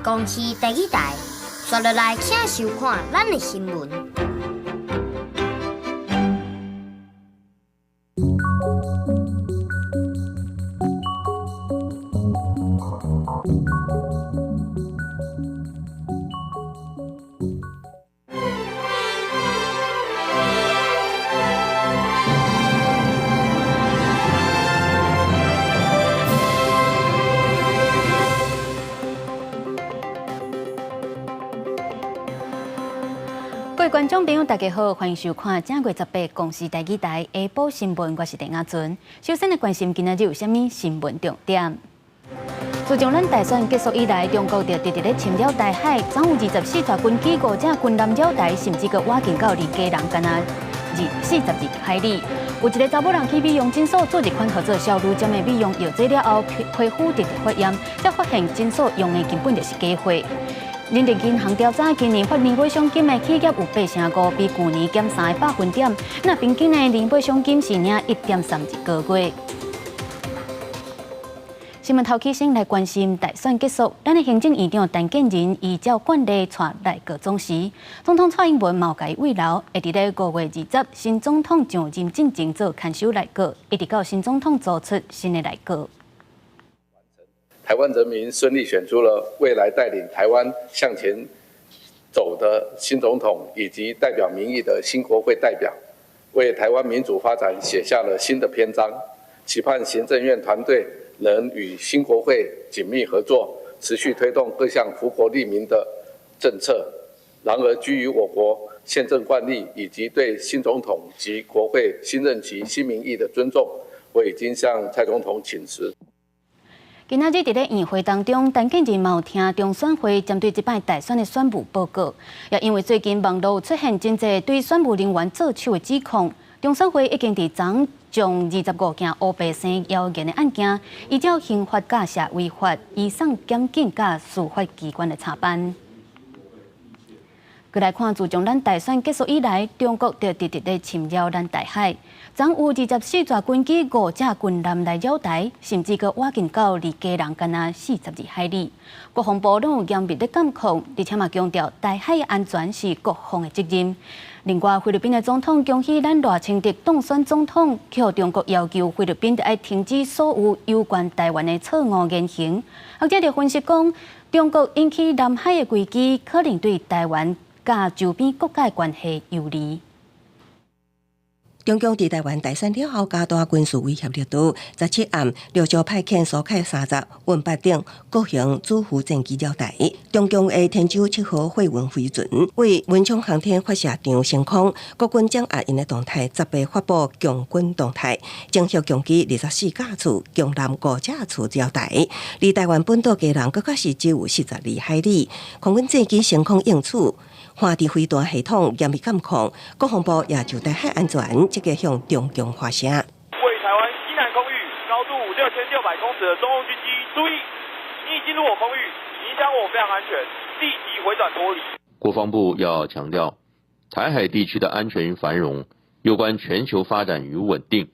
公視台語台，紲落來請收看咱的新聞。各位觀眾朋友，大家好，歡迎收看正月十八公視台語台下晡新聞，我是鄭亞純。首先來關心今仔日有啥物新聞重點。自從咱大選結束以來，中國就直直咧侵擾台海，總有24台軍機、五隻軍艦繞台，甚至閣倚近到離基隆干焦42海里。有一个查某人去美容診所做一款號做小女針的美容藥劑了後，皮膚直直發炎，才發現診所用的根本就是假貨。人力銀行調查，今年發年尾賞金的企業有8.5%，比舊年減3個百分點。那平均的年尾賞金是領1.32個月。新聞頭起先來關心大選結束，咱的行政院長陳建仁依照慣例帶內閣總辭，總統蔡英文嘛有共伊慰留，會佇咧5月20新總統上任進前做牽手內閣，一直到新總統組出新的內閣。台灣人民順利選出了未來帶領台灣向前走的新總統，以及代表民意的新國會代表，為台灣民主發展寫下了新的篇章。期盼行政院團隊能與新國會緊密合作，持續推動各項福國利民的政策。然而，基於我國憲政慣例以及對新總統及國會新任期新民意的尊重，我已經向蔡總統請辭。今仔日佇咧院會當中，陳建仁嘛有聽中選會針對這擺大選的選務報告，也因為最近網路出現真濟對選務人員做手的指控，中選會已經佇昨將25件烏白生謠言的案件，依照刑法佮社維法移送檢警佮司法機關來查辦。閣來看，自從咱大選結束以來，中國就直直咧侵擾咱台海，昨有24台軍機、五隻軍艦來繞台，甚至閣倚近到離基隆干焦42海里。國防部攏有嚴密咧監控，而且嘛強調台海安全是各方的責任。另外，菲律賓的總統恭喜咱賴清德當選總統，予中國要求菲律賓著愛停止所有有關台灣的錯誤言行。學者就分析講，中國引起南海的危機，可能對台灣佮周邊國家的關係有利。中共佇台灣大選了後加大軍事威脅力度，17暗陸續派遣蘇凱30、運8等各型主輔戰機繞台。中共的天舟7號貨運飛船為文昌航天發射場升空，國軍掌握𪜶的動態，18發布共軍動態，偵測共機24架次，共艦5架次繞台，離台灣本島基隆閣較是只有42海里。空軍戰機升空應處。反制飛彈系統嚴密監控，國防部也就台海安全積極向中共發聲。位於台灣西南空域，高度6600公尺的中共軍機，注意，你已進入我空域，影響我飛航安全，立即回轉脫離。國防部要強調，台海地區的安全與繁榮，攸關全球發展與穩定。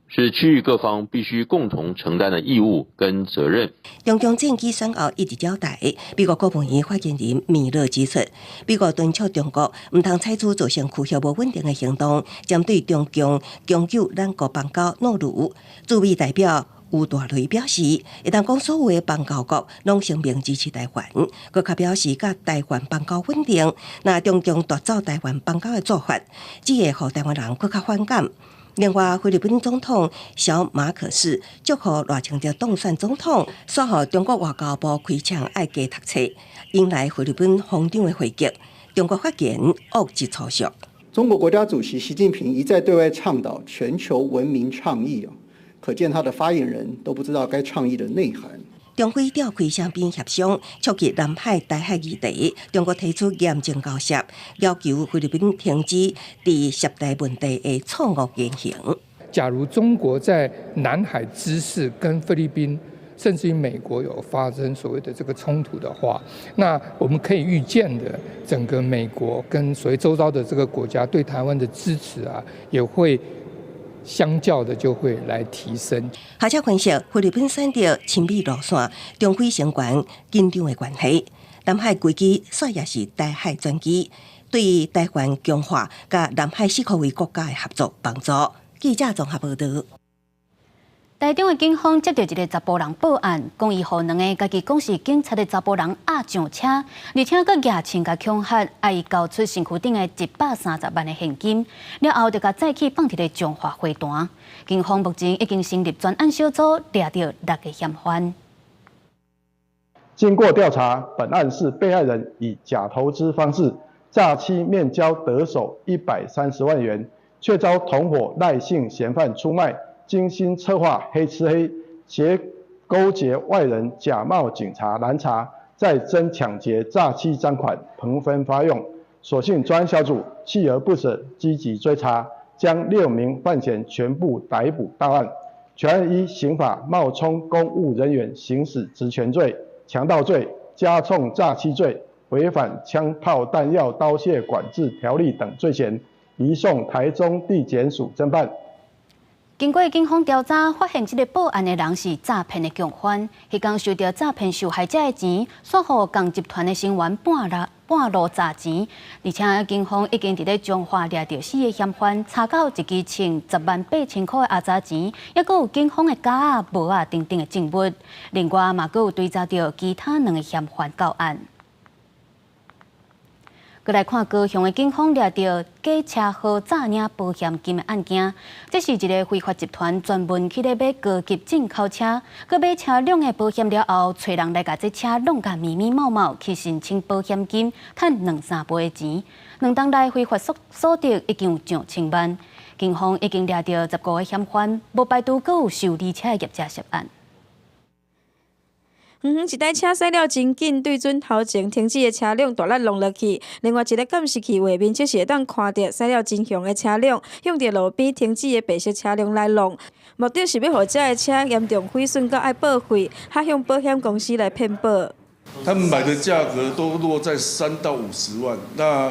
是區域各方必須共同承擔的義務跟責任。中共戰機選後一直繞台，美國國務院發言人米勒指出，美國敦促中國毋通採取造成區域無穩定的行動，針對中共強求咱國邦交諾魯。駐美代表吳大雷表示，會當講所有的邦交國攏聲明支持台灣，閣較表示佮台灣邦交穩定。若中共奪走台灣邦交的做法，只會予台灣人閣較反感。另外，菲律賓總統小馬可仕祝賀賴清德當選總統，煞予中國外交部開槍愛加讀冊，引來菲律賓防長的回擊。中國發言惡質粗俗。中國國家主席習近平一再對外倡導全球文明倡議啊，可見他的發言人都不知道該倡議的內涵。中菲調開雙邊協商，觸及南海、台海議題。中國提出嚴正交涉，要求菲律賓停止佇涉台問題的錯誤言行。假如中國在南海之事跟菲律賓，甚至於美國有發生所謂的這個衝突的話，那我們可以預見的，整個美國跟所謂周遭的這個國家對台灣的支持啊，也會相較的就會來提升。學者分析，菲律賓選擇親美路線，中菲成員緊張的關係。南海危機煞也是台海轉機，對台灣強化佮南海四個位國家的合作幫助。記者綜合報道。台中的警方接到一个查埔人報案，講伊予兩个家己講是警察的查埔人壓上車，而且閣舉槍共恐嚇，愛伊交出身軀頂的130萬的現金，了後就共載去放佇咧彰化會談。警方目前已經成立專案小組，掠著六个嫌犯。經過調查，本案是被害人以假投資方式詐欺面交得手130萬元，卻遭同夥賴姓嫌犯出賣。精心策劃黑吃黑，結勾結外人假冒警察攔查，再偵搶劫詐欺贓款，平分發用。所幸專案小組鍥而不捨，積極追查，將六名犯嫌全部逮捕到案。全案依刑法冒充公務人員行使職權罪、強盜罪、加重詐欺罪、違反槍炮彈藥刀械管制條例等罪嫌，移送台中地檢署偵辦。經過警方調查，發現這个報案的人是詐騙的共犯。彼工收著詐騙受害者的錢，煞予仝集團的成員半路詐錢。而且警方已經佇咧彰化掠著四个嫌犯，查到一支稱10萬8千箍的阿雜錢，猶閣有警方的夾仔、帽仔等等的證物。另外嘛，閣有追查著其他兩个嫌犯到案。閣來看高雄的警方掠著假車禍詐領保險金的案件，這是一个非法集團專門去咧買高級進口車，閣買車輛的保險了後，揣人來共這車弄共密密麻麻去申請保險金，趁兩三倍的錢。兩冬來非法所得已經有上千萬，警方已經掠著15个嫌犯，無排除閣有修理車的業者涉案。遠遠一台車駛了真緊，對準頭前停止的車輛大力弄落去。另外一个監視器畫面，則是會當看著駛了真雄的車輛，向著路邊停止的白色車輛來弄，目的是欲予這个車嚴重毀損到愛報廢，還向保險公司來騙保。他們買的價格都落在3到50萬，那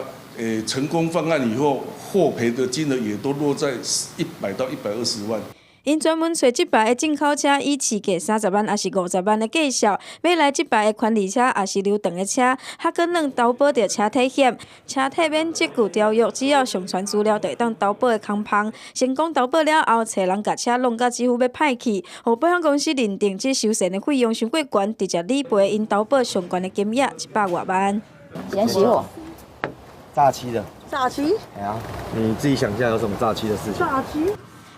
成功犯案以後獲賠的金額也都落在100到120萬。𪜶專門揣這排的進口車，以市價30萬抑是50萬的介紹，買來這排的權利車，抑是留長的車，還閣耍投保著車體險，車體免責具條約，只要上傳資料就會當投保的空縫。成功投保了後，揣人共車弄甲幾乎欲歹去，予保險公司認定這修繕的費用傷過懸，直接理賠𪜶投保上懸的金額100外萬。先洗火。詐欺的。詐欺？哎呀，你自己想一下有什麼詐欺的事情？詐欺。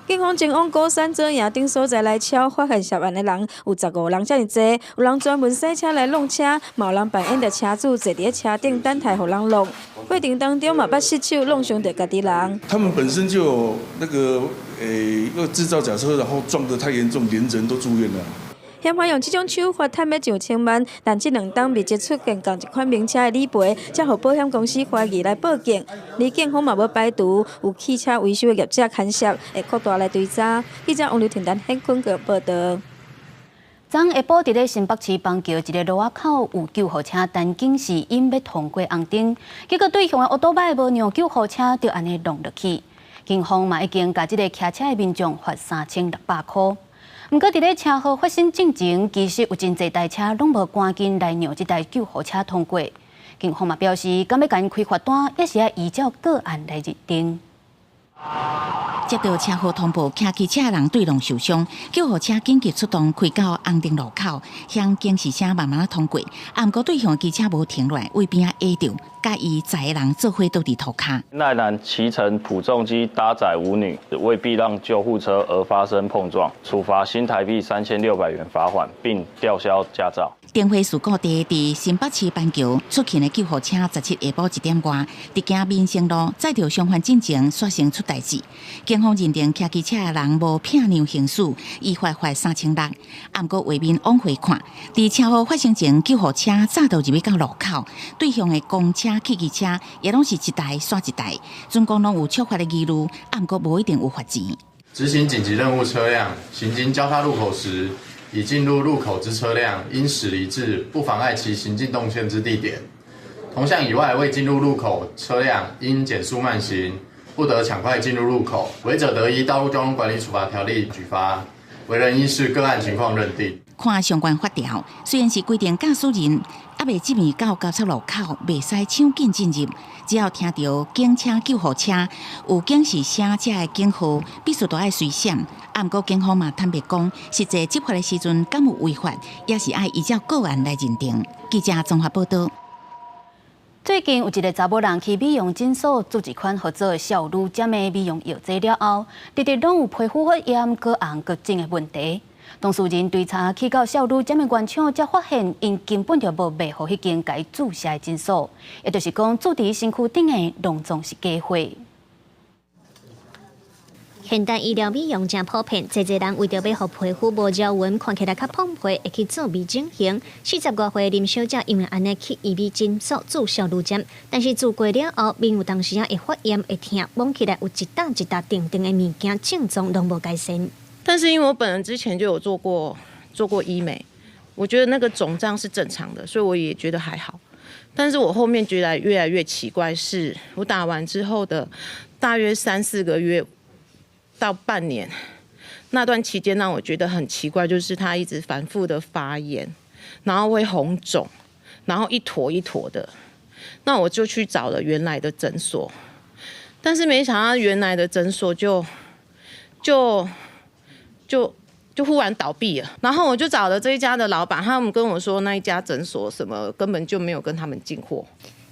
警方前往鼓山左營等所在來抄，發現涉案的人有15人遮爾濟，有人專門駛車來弄車，嘛有人扮演著車主坐佇咧車頂等待予人弄。過程當中嘛捌失手弄傷著家己人。他們本身就有那個要製造假車，然後撞得太嚴重，連人都住院了。嫌犯用這種手法趁欲上千萬，但這兩冬密集出現仝一款名車的理賠，才予保險公司懷疑來報警。而警方嘛無排除有汽車維修的業者牽涉，會擴大來追查。記者王劉婷丹現坤閣報道。昨下晡佇咧新北市板橋一个路仔口有救護車等警示音欲通過紅燈，結果對向的歐多擺無讓救護車就按呢弄落去。警方嘛已經共這个騎車的民眾罰3600箍。毋過佇咧車禍發生進前，其實有真濟台車攏無趕緊來讓這台救護車通過。警方嘛表示，敢欲共𪜶開罰單，也是愛依照個案來認定。接到車禍通報，騎機車人對撞受傷，救護車緊急出動，開到紅燈路口，響警示聲慢慢通過。啊，毋過對向機車無停落來，位邊仔壓著，共伊載的人做伙倒佇塗跤。賴男騎乘普重機搭載五女，未避讓救護車而發生碰撞，處罰新台幣3600元罰款，並吊銷駕照。電火事故地佇新北市板橋出勤的救護車，17下晡1點外，佇行民生路載著傷患進前，煞先出代誌。警方認定騎機車的人無避讓行駛，依法罰3600。啊，毋過畫面往回看，佇車禍發生前，救護車早就入去到路口，對向的公車、汽機車也攏是一台煞一台，準講攏有觸法的疑慮，啊，毋過無一定有罰錢。執行緊急任務車輛行經交叉路口時，已進入路口之車輛應駛離至不妨礙其行進動線之地點。同向以外未進入路口車輛應減速慢行，不得搶快進入路口。違者得依《道路交通管理處罰條例》舉發，違人應視個案情況認定。看相關法條，雖然是規定駕駛人猶未入到交叉路口，袂使搶緊進入。只要聽著警車、救護車有警示聲，遮的警號，必須都愛隨閃。啊，毋過警方嘛坦白講，實際執法的時陣敢有違法，也是愛依照個案來認定。記者綜合報導。最近有一个查某人去美容診所注一款號做少女針的美容藥劑了後，直直攏有皮膚發炎、閣紅閣腫的問題。當事人追查去到少女針的原廠，才發現𪜶根本就無賣予彼間共伊注射的診所，也就是講，注佇身軀頂的攏總是假貨。現代醫療美容誠普遍，濟濟人為著欲予皮膚無皺紋，看起來較膨皮，會去做微整形。40外歲林小姐因為按呢去醫美診所注少女針，但是注過了後，面有當時仔會發炎、會疼，摸起來有一沓一沓重重的物件，症狀攏無改善。但是因為我本人之前就有做過醫美，我覺得那個腫脹是正常的，所以我也覺得還好。但是我後面覺得越來越奇怪，是我打完之後的大約三四個月到半年那段期間，讓我覺得很奇怪，就是它一直反覆的發炎，然後會紅腫，然後一坨一坨的。那我就去找了原來的診所，但是沒想到原來的診所就忽然倒閉了。然後我就找了這一家的老闆，他們跟我說那一家診所什麼根本就沒有跟他們進貨。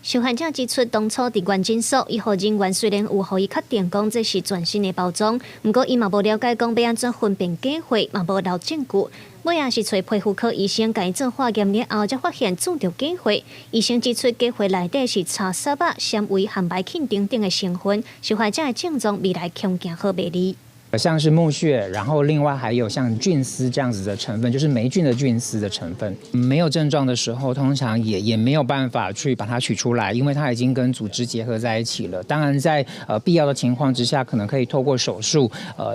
受害者指出，當初佇原診所，醫護人員雖然有予伊確定講這是全新的包裝，毋過伊嘛無了解講欲按怎分辨假貨，嘛無留證據。尾仔是揣皮膚科醫生共伊做化驗了後，才發現注著假貨。醫生指出，假貨內底是茶沙肉、纖維、含白沁等等的成分，受害者的症狀未來恐驚好袂離。像是木屑，然後另外還有像菌絲這樣子的成分，就是霉菌的菌絲的成分。沒有症狀的時候，通常也沒有辦法去把它取出來，因為它已經跟組織結合在一起了。當然，在必要的情況之下，可能可以透過手術，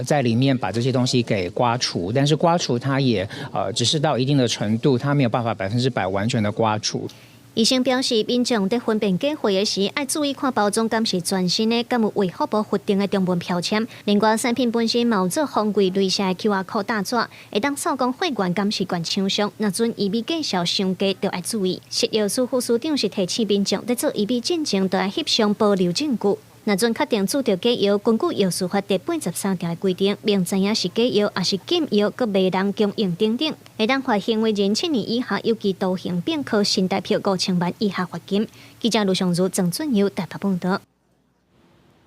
在裡面把這些東西給刮除。但是刮除它也只是到一定的程度，它沒有辦法100%完全的刮除。醫生表示，民眾佇分辨假貨的時，愛注意看包裝敢是全新的，敢有衛福部核定的中文標籤。另外，產品本身嘛有做防偽鐳射的 QR code 打紙，會當掃講貨源敢是原廠商。若準醫美介紹傷低，就愛注意。食藥署副署長是提醒民眾，佇做醫美進前，都愛翕相保留證據。若準確定注著假藥，根據藥事法第83條的規定，明知影是假藥，抑是禁藥，閣賣人供應等等，會當罰行為人7年以下有期徒刑，並科新台票5000萬以下罰金。記者盧尚如、鄭俊佑台北報導。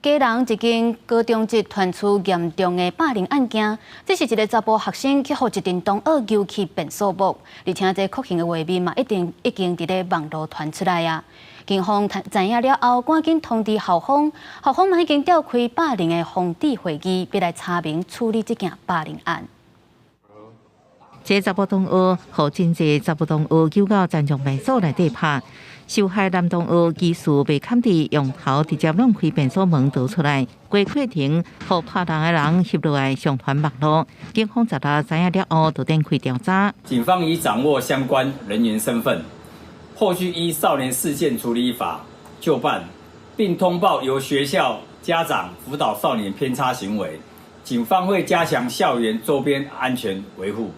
基隆一間高中職傳出嚴重的霸凌案件，這是一个查埔學生去予一陣同學揪去變數目，而且這酷刑的畫面嘛，一定已經佇咧網路傳出來啊。警方知影了後，趕緊通知校方，校方嘛已經召開霸凌的防治會議，欲來查明處理這件霸凌案。這查埔同學予真濟查埔同學揪到殘障便所內底拍，受害男同學疑似袂堪佇用頭直接弄開便所門逃出來，過過程予拍人的人翕落來上傳網路，警方十六知影了後，就展開調查。警方已掌握相關人員身份，後續依少年事件處理法究辦，並通報由學校家長輔導少年偏差行為，警方會加強校園周邊安全維護。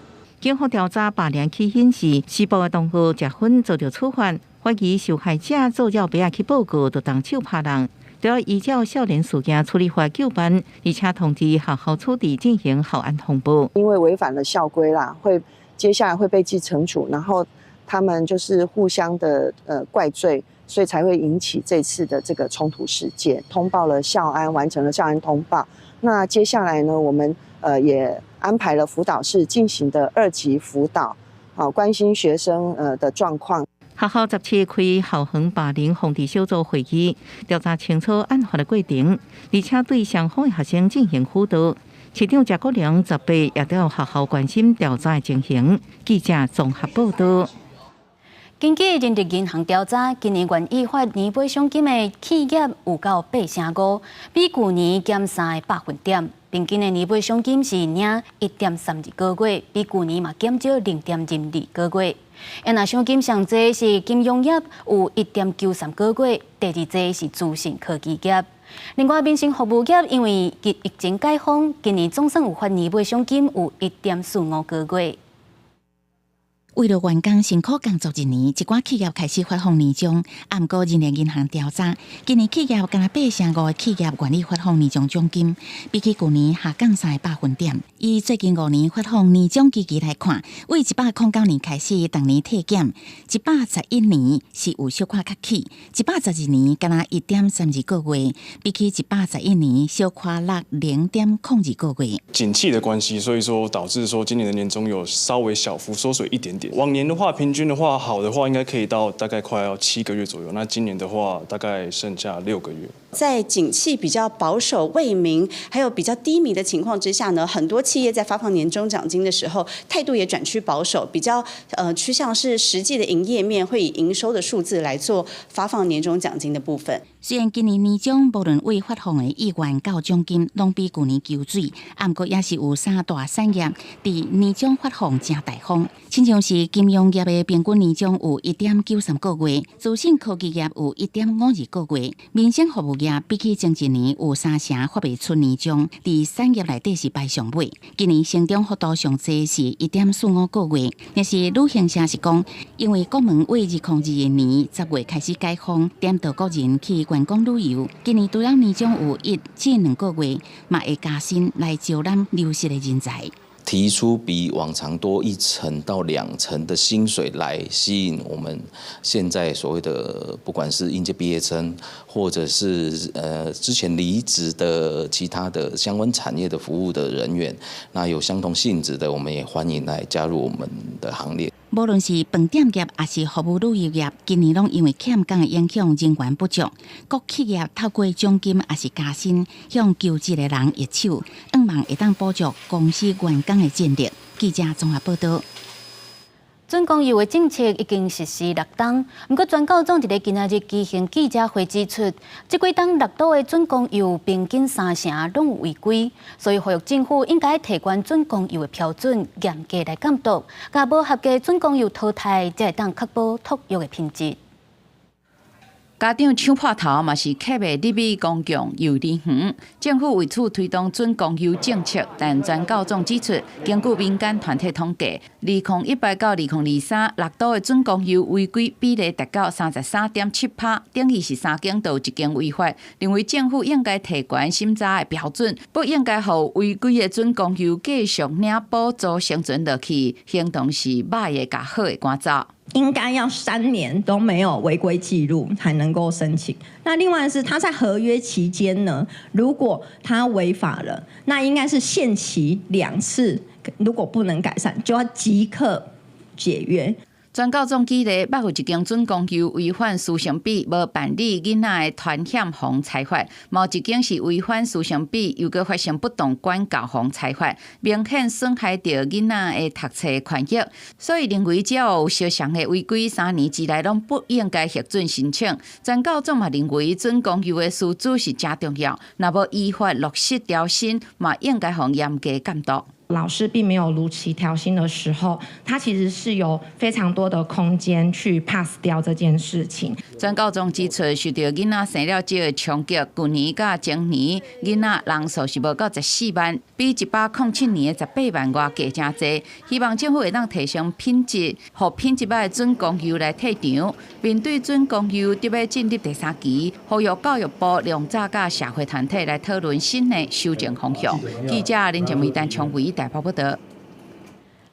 警方調查霸凌起因是施暴的同學食薰遭著處罰，懷疑受害者做了袂去報告，就動手拍人，就要依照少年事件處理法究辦，而且通知學校處置進行校安通報。因為違反了校規啦，會接下來會被記懲處，然後他們就是互相的怪罪，所以才會引起這次的這個衝突事件。通報了校安，完成了校安通報。那接下來呢，我們也安排了輔導室進行的二級輔導，好關心學生的狀況。學校17開校園霸凌防治小組會議，調查清楚案發的過程，而且對雙方的學生進行輔導。市長謝國樑18也到學校關心調查的情形。記者綜合報導。根據人力銀行調查，今年願意發年尾賞金的企業有夠8.5成，比舊年減3個百分點。平均的年尾賞金是領1.32個月，比舊年嘛減少0.02個月。啊，若賞金上濟是金融業，有1.93個月，第二濟是資訊科技業。另外，民生服務業因為疫情解封，今年總算有發年尾賞金有1.45個月。為著員工辛苦工作一年，一寡企業開始發放年終。啊，毋過人力銀行調查，今年企業干焦8.5%的企業願意發放年終獎金，比起舊年下降3個百分點。以最近5年發放年終基期來看，對109年開始，逐年退減，111年是有小可較起，112年干焦1.32個月，比起111年小可落0.02個月。景氣的關係，所以說導致說今年的年終有稍微小幅縮水一點點。往年的話，平均的話，好的話應該可以到大概快要7個月左右。那今年的話，大概剩下6個月。在景氣比較保守、未明，還有比較低迷的情況之下呢，很多企業在發放年終獎金的時候，態度也轉趨保守，比較趨向是實際的營業面會以營收的數字來做發放年終獎金的部分。雖然今年年終無論對發放的意願到獎金，攏比舊年求水，啊，毋過也是有三大產業佇年終發放誠大方，親像是金融業的平均年終有1.93個月，資訊科技業有1.52個月，民生服務業比起前一年有3成發袂出年終，佇產業內底是排上尾。今年成長幅度上濟是1.45個月。若是旅行社是講，因為國門對2021年10月開始解封，點著國人去觀光旅遊，今年除了年終有1至2個月，嘛會加薪來招攬流失的人才。提出比往常多1成到2成的薪水來吸引我們現在所謂的不管是應屆畢業生，或者是之前離職的其他的相關產業的服務的人員，那有相同性質的，我們也歡迎來加入我們的行列。無論是飯店業抑是服務旅遊業，今年攏因為欠工的影響，人員不足。各企業透過獎金抑是加薪，向求職的人揮手，向望會當補足公司員工的戰力。記者綜合報導。準公幼的政策已經實施6冬，毋過全教總佇咧今仔日舉行記者會指出，這幾冬六都的準公幼平均3成攏有違規，所以呼籲政府應該提懸準公幼的標準，嚴格來監督，共無合格準公幼淘汰，才會當確保托育的品質。家長搶破頭嘛是客袂入去公共幼兒園，政府為此推動準公幼政策，但全教總指出，根據民間團體統計，2018到2023六都的準公幼違規比例達到33.7%，等於是三間就有一間違法。認為政府應該提懸審查的標準，不應該予違規的準公幼繼續領補助生存落去，形同是歹的共好的趕走。應該要3年都沒有違規記錄才能夠申請。那另外是他在合約期間呢，如果他違法了，那應該是限期2次，如果不能改善，就要即刻解約。全教總舉例，捌有一間準公幼違反師生比，無辦理囡仔的團險予裁罰；嘛有一間是違反師生比，又閣發生不當管教予裁罰，明顯損害著囡仔的讀冊權益。所以認為，只要有相像的違規，3年之內攏不應該核准申請。全教總嘛認為，準公幼的師資是誠重要，若無依法落實調薪，嘛應該予嚴格監督。老師並沒有如期調薪的時候，他其實是有非常多的空間去 pass 掉這件事情。全教總指出，受著囡仔生了少的衝擊，舊年佮前年囡仔人數是無夠14萬，比107年的18萬外低誠濟。希望政府會當提升品質，予品質歹的準公幼來退場。面對準公幼得欲進入第三期，呼籲教育部量早佮社會團體來討論新的修正方向。記者林靜梅、陳昌維台北報導。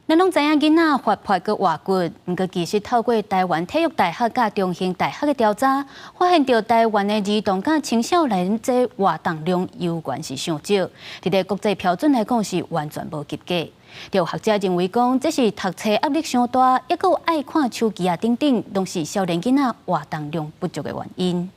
咱攏知影囡仔活潑閣活骨，毋過其實透過台灣體育大學佮中興大學的調查，發現著台灣的兒童佮青少年這活動量猶原是傷少，佇咧國際標準來講是完全無及格。有學者認為講，這是讀冊壓力傷大，抑閣有愛看手機啊等等，攏是少年囡仔活動量不足的原因。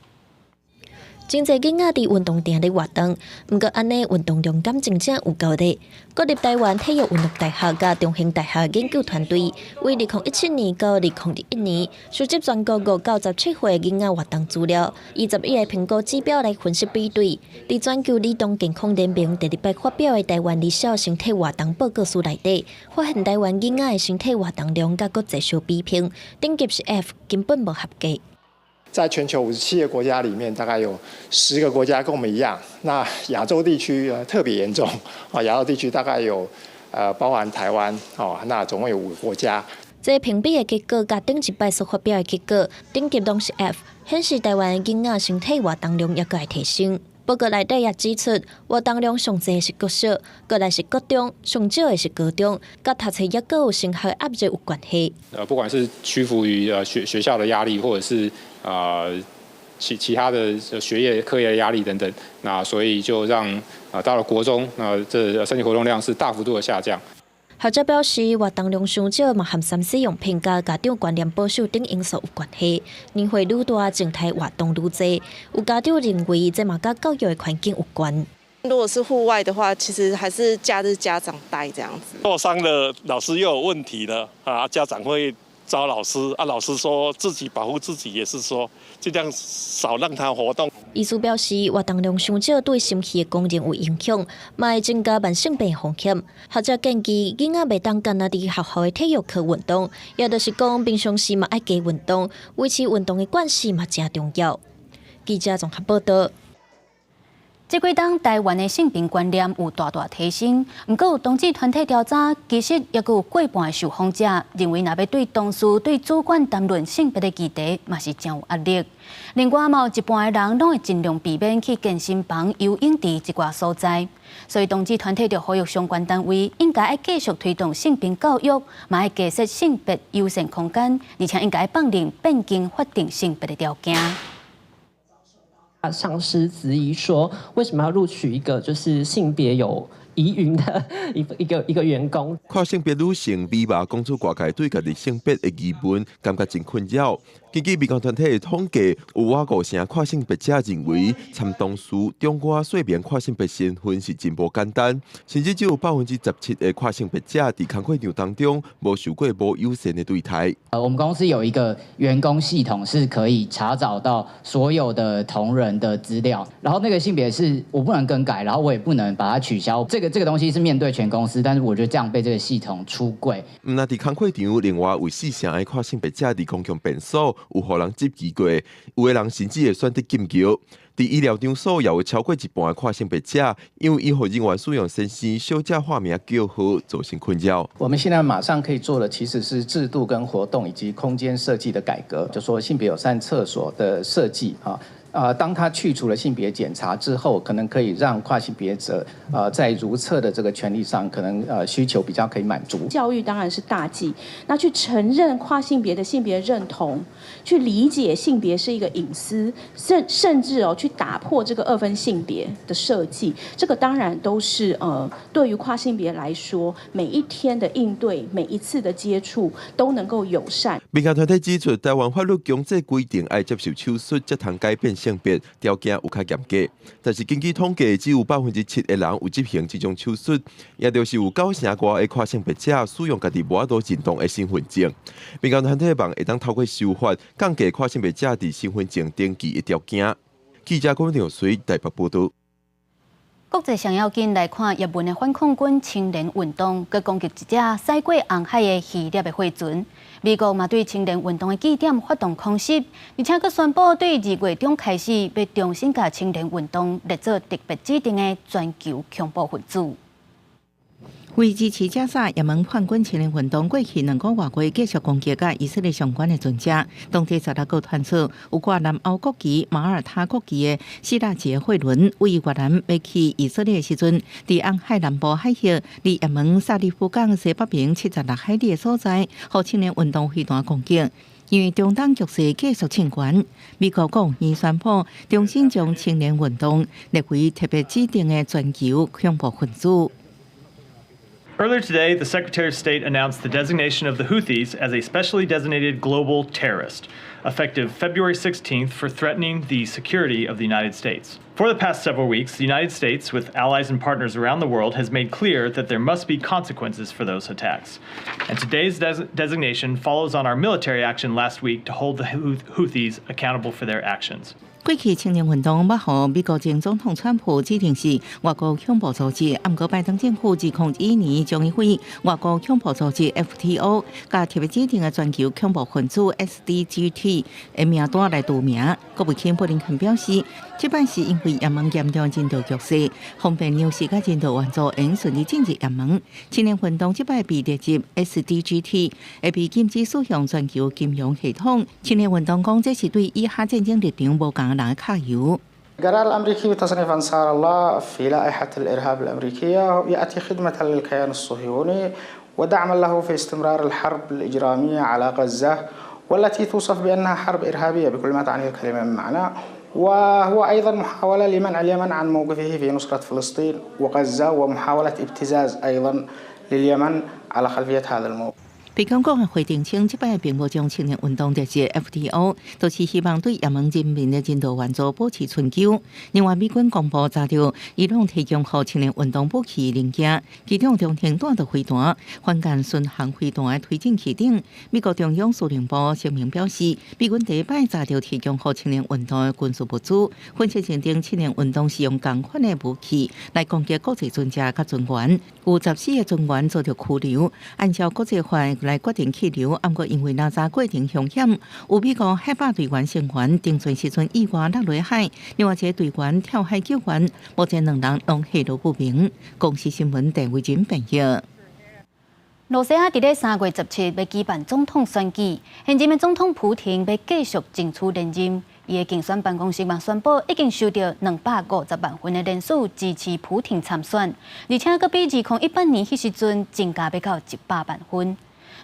真濟囡仔佇運動場咧活動，毋過按呢運動量敢真正有夠咧？國立台灣體育運動大學佮中興大學研究團隊，為2017年到2021年，收集全國5到17歲囡仔活動資料，以11個評估指標來分析比對。佇全球兒童健康聯盟第二擺發表的台灣兒少身體活動報告書內底，發現台灣囡仔的身體活動量佮國際相比評，等級是 F，根本無合格。在全球57個國家裡面，大概有10個國家跟我們一樣。那亞洲地區特別嚴重啊，亞洲地區大概有包含台灣哦，那總共有5個國家。這評比的結果佮頂一擺所發表的結果，等級攏是 F，顯示台灣的囡仔身體活動量猶閣會提升。報告內底也指出，活動量上濟是國小，過來是國中，上少的是高中，佮讀冊猶閣有升學壓力有關係。不管是屈服於學校的壓力，或者是其他的學業課業壓力等等，那所以就讓到了國中，那這身體活動量是大幅度的下降。學者表示，活動量傷少嘛，和3C 用品佮家長觀念保守等因素有關係。年歲愈大，靜態活動愈濟。有家長認為，這嘛佮教育的環境有關。如果是戶外的話，其實還是假日家長帶這樣子。受傷了，老師又有問題了啊！家長會找老師啊，老師說自己保護自己，也是說盡量少讓他活動。醫師表示，活動量傷少對心肺的功能有影響，嘛會增加慢性病風險。學者建議，囡仔袂當干焦佇學校的體育課運動，也就是講平常時嘛愛加運動，維持運動的慣勢嘛誠重要。記者綜合報道。這幾冬台灣的性平觀念有大大提升，毋過有同志團體調查，其實猶閣有過半的受訪者認為，若欲對同事、對主管談論性別的議題，嘛是誠有壓力。另外，嘛有一半的人攏會盡量避免去健身房、游泳池這寡所在。所以，同志團體就呼籲相關單位應該愛繼續推動性平教育，嘛愛加設性別友善空間，而且應該放任變更法定性別的條件。上司質疑說，為什麼要錄取一個就是性別有疑雲的一個員工？跨性別女性美瑪講出外界對家己性別的疑問，感覺真困擾。根據民間團體的統計，有倚五成跨性別者認為，參同事、長官說明跨性別身份是真無簡單，甚至只有17%的跨性別者佇工課場當中無受過無友善的對待。我們公司有一個員工系統，是可以查找到所有的同仁的資料，然後那個性別是我不能更改，然後我也不能把它取消。這個東西是面對全公司，但是我覺得這樣被這個系統出櫃。毋但佇工課場，另外有四成的跨性別者佇公共便所有予人質疑過，有的人甚至會選擇禁轎。佇醫療場所也有超過一半的跨性別者，因為醫護人員使用先生、小姐化名叫號，造成困擾。我們現在馬上可以做的其實是制度跟活動以及空間設計的改革，就說性別友善廁所的設計啊。當他去除了性別檢查之後，可能可以讓跨性別者在如廁的這個權利上，可能需求比較可以滿足。教育當然是大忌，那去承認跨性別的性別認同，去理解性別是一個隱私，甚至哦去打破這個二分性別的設計，這個當然都是對於跨性別來說，每一天的應對，每一次的接觸都能夠友善。民間團體指出，台灣法律強制規定愛接受手術才通改變性別條件有較嚴格，但是根據統計，只有7%的人有執行這種手術，也就是有九成外的跨性別者使用家己無法度認同的身份證。民間團體望會當透過修法，降低跨性別者佇身份證登記的條件。記者郭長水台北報導。國際上要緊來看，也門的反抗軍青年運動，閣攻擊一隻駛過紅海的希臘的貨船。美國嘛對青年運動的據點發動空襲，而且閣宣布對2月中開始，欲重新共青年運動列做特別指定的全球恐怖分子。為支持加沙也門叛軍青年運動，過去2個外月繼續攻擊佮以色列相關的船隻。當地十六號傳出有掛南歐國旗、馬耳他國旗的希臘籍貨輪，對越南欲去以色列的時陣，佇紅海南部海域，離也門薩利夫港西北邊76海里的所在，予青年運動飛彈攻擊。因為中東局勢繼續升懸，美國國務院宣布重新將青年運動列為特別指定的全球恐怖分子。 Earlier today, the Secretary of State announced the designation of the Houthis as a specially designated global terrorist, effective February 16th for threatening the security of the United States. For the past several weeks, the United States, with allies and partners around the world, has made clear that there must be consequences for those attacks. And today's designation follows on our military action last week to hold the Houthis accountable for their actions. 過去青年運動欲予美國前總統川普指定是外國恐怖組織，毋過拜登政府2001年將伊對外國恐怖組織 FTO 佮特別指定的全球恐怖分子 SDGT 的名單來除名。國務卿布林肯表示，這擺是因為也門嚴重人道局勢，方便糧食佮人道援助會順利進入也門。青年運動這擺被列入 SDGT，會被禁止使用全球金融系統。青年運動講，這是對以哈戰爭立場無仝人的敲油。 قرار الأمريكي بتصنيف أنصار الله في لائحة الإرهاب الأمريكية يأتي خدمة للكيان الصهيوني ودعما له في استمرار الحرب الإجرامية على غزة والتي توصف بأنها حرب إرهابية بكل ما تعنيه الكلمة من معنى، وهو أيضا محاولة لمنع اليمن عن موقفه في نصرة فلسطين وغزة ومحاولة ابتزاز أيضا لليمن على خلفية هذا الموقف. 白宮國的回應稱，這擺並無將青年運動列入 FTO，都是希望對也門人民的人道援助保持存久。另外，美軍公布查著伊朗提供予青年運動武器零件，其中中程彈道飛彈、反艦巡航飛彈的推進器等。美國中央司令部聲明表示，美軍第一擺查著提供予青年運動的軍事物資，分析認定青年運動是用仝款的武器來攻擊國際船隻佮船員，有14個船員遭著拘留，按照國際法來決定去留，毋過因為拉查過程兇險，有美國海豹隊員成員登船時陣意外落入海，另外一個隊員跳海救援，目前兩人攏下落不明。公視新聞鄧慧珍編譯。羅西亞佇咧3月17欲舉辦總統選舉，現任的總統普廷欲繼續爭取連任。伊的競選辦公室嘛宣布，已經收到250萬份的聯署支持普廷參選，而且閣比2018年彼時陣增加欲到100萬份。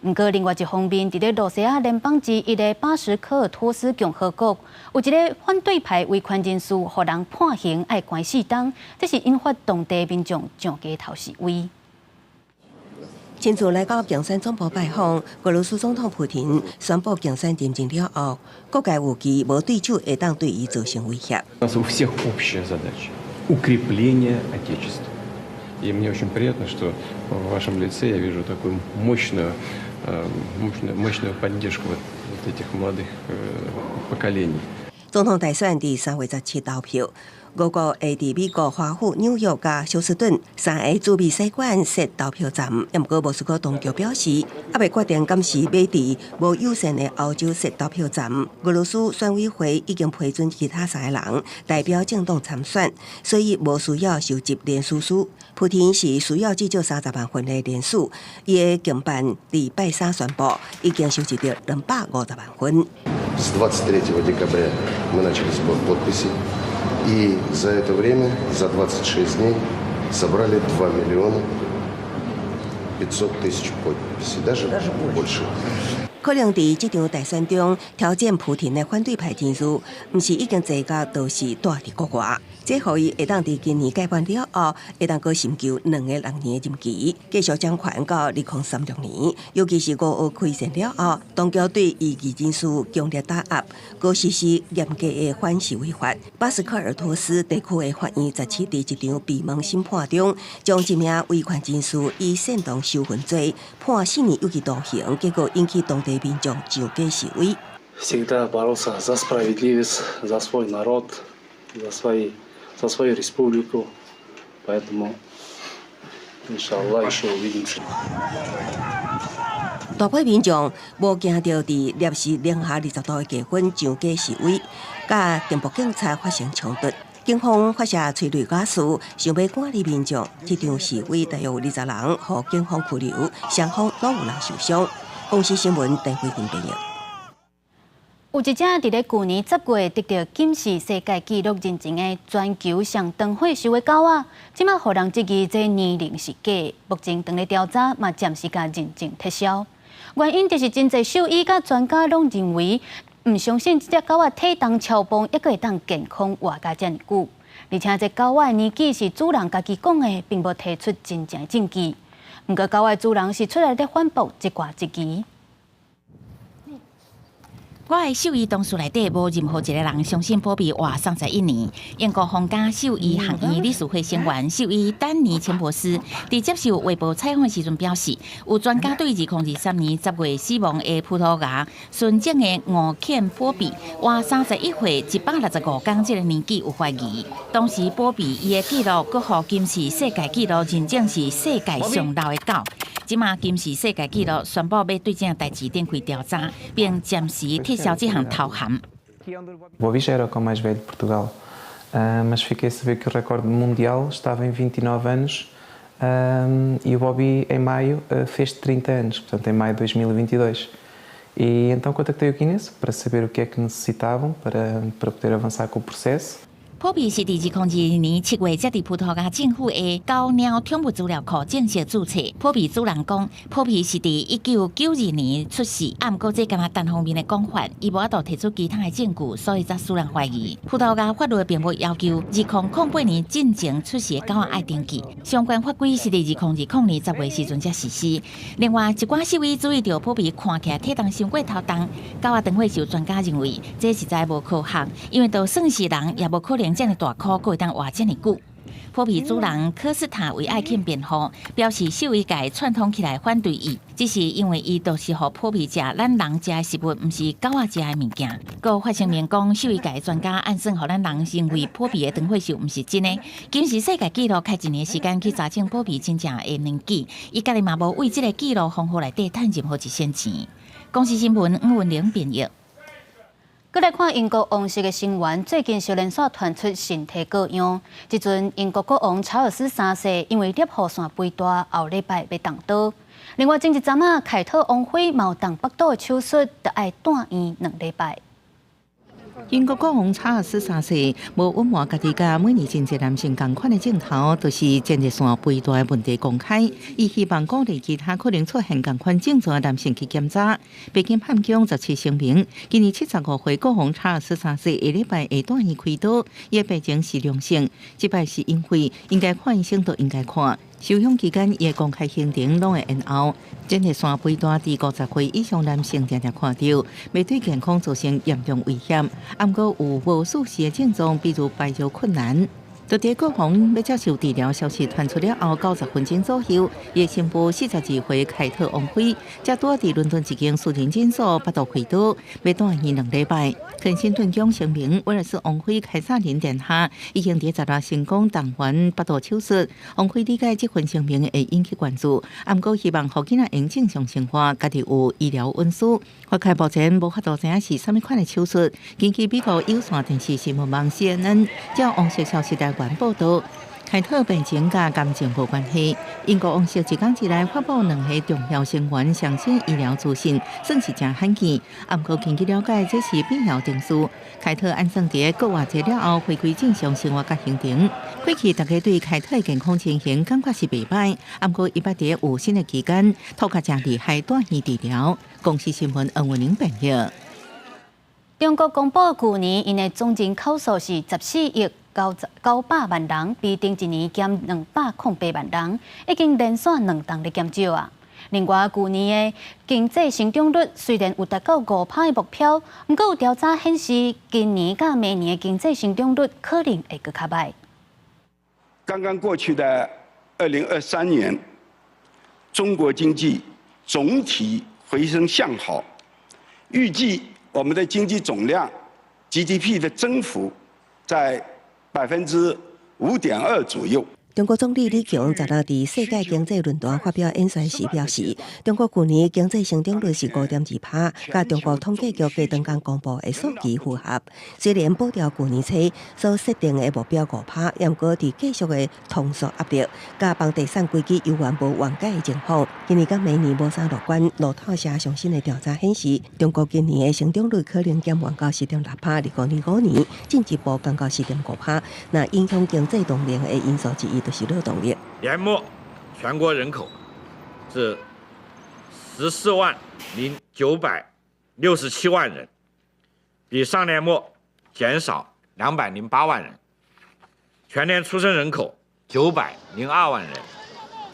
毋過，另外一方面，佇咧羅西亞聯邦之一的巴什科爾托斯共和國，有一个反對派維權人士予人判刑，愛關4冬，這是引發當地民眾上街頭示威。親自來到競選總部拜訪，俄羅斯總統普廷宣布競選認證了後，各界預期無對手會當對伊造成威脅。 У нас у всех общая задача – укрепление Отечества. И мне очень приятно, что в вашем лице я вижу такую мощную, мощную, мощную поддержку вот этих молодых поколений. 總統大選佇3月17投票，俄國會佇美國華府、紐約佮休斯頓三个駐美使館設投票站。毋過莫斯科當局表示，猶未決定敢是欲佇無友善的歐洲設投票站。俄羅斯選委會已經批准其他三個人代表政黨參選，所以無需要收集聯署書。普廷是需要至少30萬份的聯署，伊的競辦佇拜三宣布，已經收集著250萬份。 С 23 декабря мы начали сбор подписей. И за это время, за 26 дней, собрали 2 миллиона 500 тысяч подписей, даже больше. 可能佇這場大選中挑戰普廷的反對派人士，毋是已經坐監，就是蹛佇國外。這予伊會當佇今年屆滿了後，會當閣尋求兩个6年的任期，繼續掌權到2036年。尤其是烏俄開戰了後，當局對異議人士強烈打壓，閣實施嚴格的反示威法。巴斯克爾托斯地區的法院17佇一場閉門審判中，將一名維權人士以煽動仇恨罪判4年有期徒刑，結果引起當地民眾上街示威。 Всегда боролся за справедливость, за свой народ, за свою республику. Поэтому, иншаллах, еще увидимся. 大批民眾無驚著佇攝氏零下20度的低溫上街示威，佮鎮暴警察發生衝突。警方發射催淚瓦斯，想欲趕離民眾。這場示威大約有20人予警方拘留，雙方攏有人受傷。公視新聞鄧慧婷編譯。有一隻佇咧舊年10月得著金氏世界紀錄認證的全球上長歲數的狗仔，這馬予人質疑這年齡是假。目前正咧調查，嘛暫時共認證撤銷。原因就是真濟獸醫佮專家攏認為，毋相信這隻狗仔體重超磅，猶閣會當健康活甲遮爾久。而且這狗仔的年紀是主人家己講的，並無提出真正證據。毋過狗仔主人是出來咧反駁這寡質疑。我的獸醫同事內底無任何一個人相信波比活31年。英國皇家獸醫學院理事會成員獸醫丹尼錢伯斯佇接受《衛報》採訪時陣表示，有專家對2023年10月死亡的葡萄牙純種的獒犬波比活31歲165天這個年紀有懷疑。當時波比伊的紀錄閣予金氏世界紀錄認證是世界上老的狗。這馬金氏世界紀錄宣布欲對這件代誌展開調查，並暫時撤銷這項頭銜。 Bobby já era o cão mais velho de Portugal, mas fiquei a saber que o recorde mundial estava em 29 anos e o Bobby em maio fez 30 anos, portanto em maio de 2022. E então contactei o Guinness para saber o que é que necessitavam para poder avançar com o processo. 波比是佇2022年7月才佇葡萄牙政府的狗貓寵物資料庫正式註冊。波比主人講，波比是佇1992年出世，啊，毋過這敢若單方面的講法，伊無法度提出其他的證據，所以才使人懷疑。葡萄牙法律並無要求2008年進前出世的狗仔愛登記，相關法規是佇2020年10月時陣才實施。另外，一寡獸醫注意著波比看起來體重傷過頭重，狗仔長血獸專家認為這實在無科學，因為就算是人也無可能遮爾大箍，閣會當活遮爾久。波比主人科斯塔為愛犬辯護，表示獸醫界串通起來反對伊，只是因為伊都是予波比食咱人食的食物，毋是狗仔食的物件。閣發聲明講，獸醫界專家按算予咱人認為波比的長歲數毋是真的。金氏世界紀錄開一年時間去查證波比真正的年紀，伊家己嘛無為這個紀錄封號內底趁任何一仙錢。公視新聞吳文玲編譯。閣來看英國王室的成員，最近相連續傳出身體各樣。這陣英國國王查爾斯三世因為攝護腺肥大，後禮拜欲動刀。另外，前一陣仔凱特王妃嘛有動腹肚的手術，著愛蹛院2禮拜。英國國王查爾斯三世無隱瞞家己佮每年真濟男性仝款的鏡頭，就是前列腺肥大的問題公開。伊希望鼓勵其他可能出現仝款症狀的男性去檢查。白金漢宮17聲明，今年75歲國王查爾斯三世下禮拜會蹛院開刀，伊的病情是良性，這擺是因為應該看醫生就應該看。休養期間，伊的公開行程攏會延後。前列腺肥大佇50歲以上男性定定看著，會對健康造成嚴重危險。毋過有無事實的症狀，比如排尿困難。就佇國王欲接受治療消息傳出了後，90分鐘左右，伊的新婦42歲凱特王妃，才拄佇倫敦一間私人診所腹肚開刀，欲蹛院2禮拜。肯辛頓宮聲明，威爾斯王妃凱薩琳殿下已經佇16成功動完腹肚手術。王妃理解這份聲明會引起關注，毋過希望予囡仔用正常生活，家己有醫療隱私。外界目前無法度知影是啥物款的手術。根據美國有線電視新聞網 CNN 照王室消息來源報導，凱特病情佮癌症無關係。英國王室一工之內發布兩个重要成員上新醫療資訊，算是誠罕見。毋過根據了解，這是必要程序。凱特按算佇個月濟了後回歸正常生活佮行程。過去大家對凱特的健康情形感覺是袂䆀，毋過伊捌佇有新的期間，吐較誠厲害，蹛院治療。公視新聞黃文玲編譯。中國公布舊年𪜶的總人口數是14億900萬人，比頂一年減208萬人，已經連續兩冬咧減少啊。另外，舊年的經濟成長率雖然有達到5趴的目標，毋過有調查顯示，今年佮明年的經濟成長率可能會閣較䆀。剛剛過去的2023年，中國經濟總體回升向好，預計我們的經濟總量 GDP 的增幅在5.2%左右。中國總理李強十六佇世界經濟論壇發表演說時表示，中國舊年經濟成長率是5.2趴，佮中國統計局過當工公布的數據符合。雖然保牢舊年初所設定的目標5趴，毋過佇繼續的通縮壓力，佮房地產危機猶原無緩解的情況，今年佮明年無啥樂觀。路透社上新的調查顯示，中國今年的成長率可能減緩到4.6趴，2025年進一步降到4.5趴。那影響經濟動能的因素之一，就是勞動力。年末，全國人口是14萬零967萬人，比上年末減少208萬人。全年出生人口902萬人，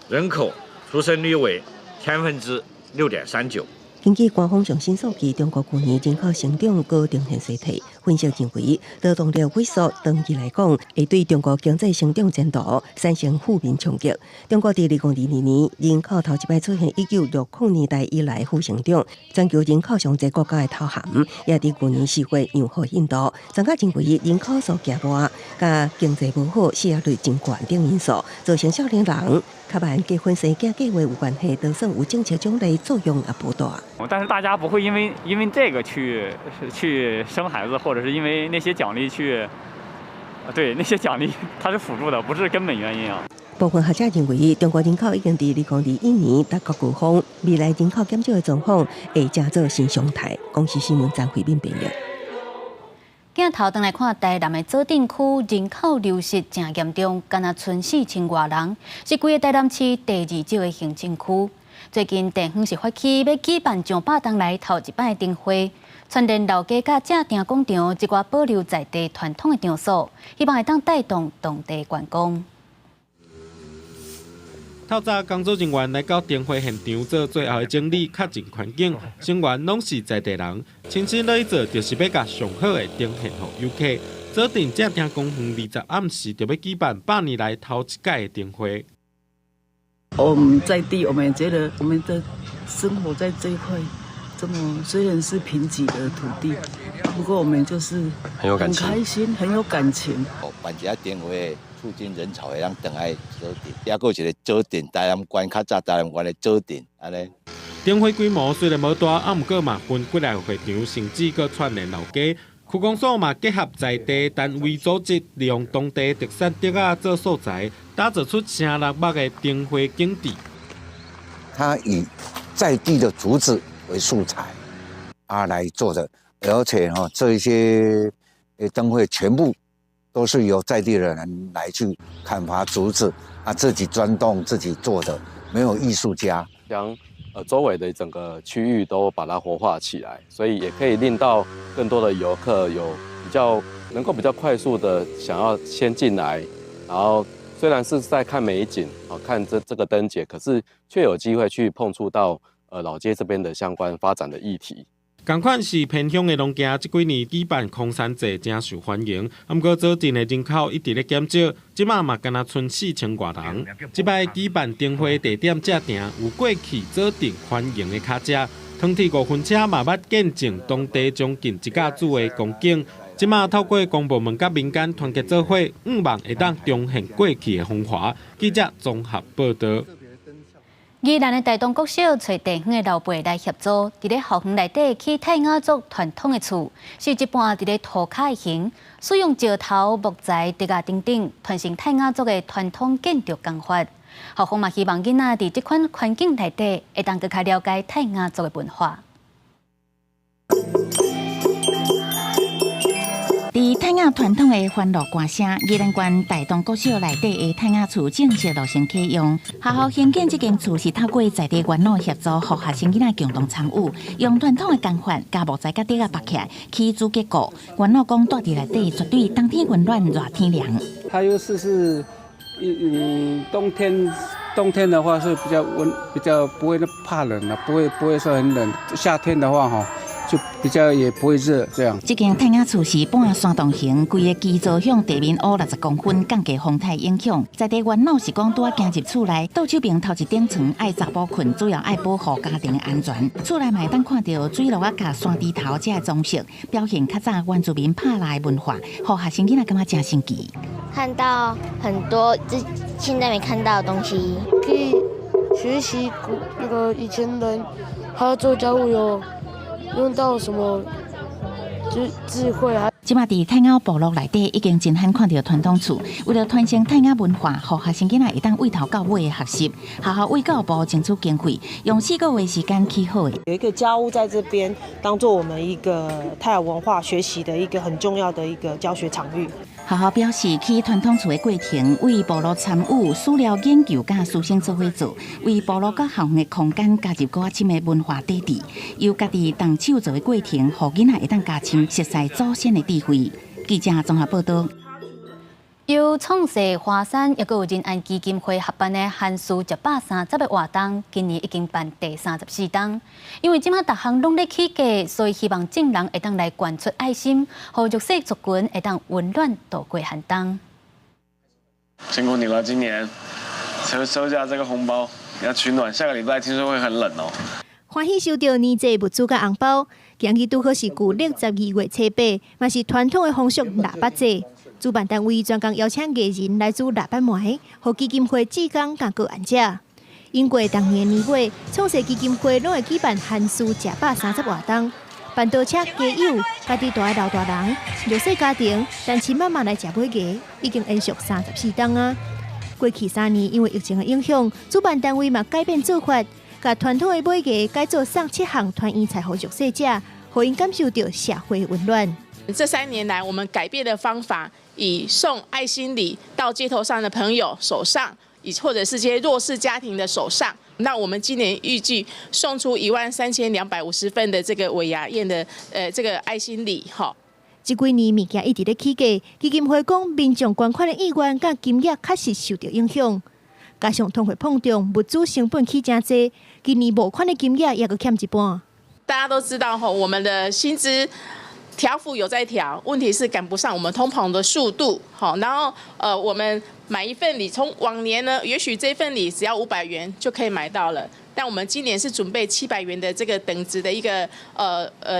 人口出生率為6.39%。根據官方上新數據，中國去年人口成長閣呈現衰退。分析認為，勞動力萎縮長期來講，會對中國經濟成長前途產生負面衝擊。中國佇2022年人口頭一擺出現1960年代以來負成長，全球人口上濟國家的頭銜，也佇去年4月讓予印度。專家認為，人口數額大、佮經濟無好、失業率真懸等因素，造成少年人較慢結婚生囝計劃有關係，就算有政策獎勵作用也無大。但是大家不會因為這個去生孩子，或者是因為那些獎勵去，對那些獎勵它是輔助的，不是根本原因啊。部分學者認為，中國人口已經佇2021年達到高峰，未來人口減少的狀況會成做新常態。公視新聞張惠敏編譯。鏡頭轉來看台南的左鎮區人口流失誠嚴重，干焦賰4000外人，是規個台南市第二少的行政區。最近地方是發起欲舉辦上百冬來頭一擺燈會，串連老街佮正定廣場這寡保留在地傳統的場所，希望會當帶動當地觀光。透早工作人員來到燈會現場做最後的整理，確認環境，成員攏是在地人，親身來做，就是欲共上好的呈現予遊客。左鎮正碇公園20暗時就欲舉辦100年來頭一屆的燈會。我們在地，我們也覺得我們的生活在這一塊，這麼雖然是貧瘠的土地，不過我們就是很有感情，很開心，很有感情。辦一個燈會，促進人潮會當轉來左鎮，抑閣有一個左鎮台南縣較早台南縣的左鎮，按呢。燈會規模雖然無大，啊，毋過嘛分幾个會場，甚至閣串聯老街。區公所嘛結合在地單位組織，利用當地特產竹仔做素材，打造出城六目的燈會景致。它以在地的竹子為素材啊來做的，而且哈這一些燈會全部都是由在地的人來去砍伐竹子啊，自己鑽洞自己做的，沒有藝術家。將周圍的整個區域都把它活化起來，所以也可以令到更多的遊客有比較能夠比較快速的想要先進來，然後雖然是在看美景啊，看這個燈節，可是卻有機會去碰觸到老街這邊的相關發展的議題。仝款是偏鄉的農家，這幾年舉辦空山祭誠受歡迎。毋過左鎮的人口一直咧減少，這馬嘛干焦賰4000外人。這擺舉辦燈會地點正碇，有過去左鎮歡迎的跤跡，湯鐵五分車嘛捌見證當地將近一甲子的光景。這馬透過公部門佮民間團結做伙，向望會當重現過去的風華。記者綜合報導。宜蘭的大同國小揣地方的老輩來協助，佇咧校園內底起泰雅族傳統的厝，是一半佇咧塗跤的形，使用石頭、木材、竹仔等等，傳承泰雅族的傳統建築工法。校方嘛希望囡仔佇這款環境內底，會當閣較了解泰雅族的文化。佇泰雅傳統的歡樂歌聲，宜蘭縣大同國小內底的泰雅厝正式落成啟用。學校興建這間厝是透過在地元老協助，予學生囡仔共同參與，用傳統的工法，共木材佮竹仔縛起來，起主結構。元老講，蹛佇內底絕對冬天溫暖，熱天涼。它優勢是，冬天的話是比較溫，比較不會怕冷啦，不會說很冷。夏天的話，哈，就比較也不會熱，這樣。這間泰雅厝是半山洞型，規个基座向地面烏60公分，降低風颱影響。在地元老是講，拄仔行入厝內，倒手邊頭一頂床愛查埔睏，主要愛保護家庭的安全。厝內嘛會當看著水路仔佮山豬頭這个裝飾，表現較早原住民拍獵的文化，予學生囡仔感覺誠神奇。看到很多這現在沒看到的東西，可以學習古那個以前人，他做家務有用到什麼智慧啊？這馬佇泰雅部落內底已經真罕看著傳統厝，為了傳承泰雅文化，予學生囡仔會當對頭到尾的學習，學校為教育部爭取經費，用4個月時間起好的。有一個家屋在這邊，當做我們一個泰雅文化學習的一個很重要的一個教學場域。學校表示，起傳統厝的過程，為部落參與史料研究佮師生做伙做，為部落佮校園的空間加入閣較深的文化底蘊，由家己動手做的過程，予囡仔會當加深熟悉祖先的智慧。記者綜合報導。由創世華山抑閣有仁安基金會合辦的寒暑食飽三十的活動，今年已經辦第34冬。因為這馬逐項攏咧起價，所以希望眾人會當來捐出愛心，予弱勢族群會當溫暖度過寒冬。辛苦你了，今年收收下這個紅包，要取暖。下個禮拜聽說會很冷哦。歡喜收到年節物資佮紅包，今日拄好是舊曆12月初8，嘛是傳統的風俗臘肉節。主辦單位專工邀請藝人來煮臘肉糜，予基金會志工佮個案者。經過逐年年尾，創世基金會攏會舉辦寒暑食飽三十活動，辦桌車街友、家己蹛的老大人、弱勢家庭、單親媽媽來食尾牙，已經延續34冬啊。過去3年因為疫情的影響，主辦單位嘛改變做法，共傳統的尾牙改做送七項團圓菜予弱勢者，予𪜶感受著社會溫暖。這3年來，我們改變的方法，以送愛心禮到街頭上的朋友手上，以或者是這些弱勢家庭的手上。那我們今年預計送出13,250份的這個尾牙宴的這個愛心禮，哈。這幾年物件一直咧起價，基金會講民眾捐款的意願佮金額確實受著影響，加上通貨膨脹，物資成本起誠濟，今年募款的金額也閣減一半。大家都知道吼，我們的薪資調幅有在調，問題是趕不上我們通膨的速度，好，然後我們買一份禮，從往年呢，也許這份禮只要500元就可以買到了，但我們今年是準備700元的這個等值的一個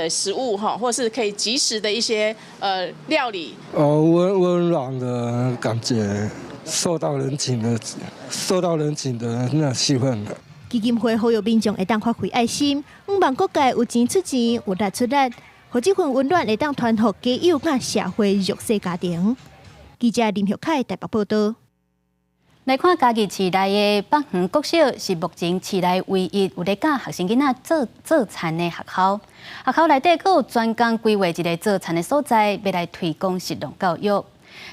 食物哈，或是可以即食的一些料理。哦，溫溫暖的感覺，受到人情的，受到人情的那氣氛。基金會呼籲民眾會當發揮愛心，向望各界有錢出錢，有力出力。予這份溫暖會當傳予街友佮社會弱勢家庭。記者林玉凱台北報道。來看嘉義市內的北園國小，是目前市內唯一有咧教學生囡仔做做田的學校。學校內底閣有專工規劃一个做田的所在，欲來推廣食農教育。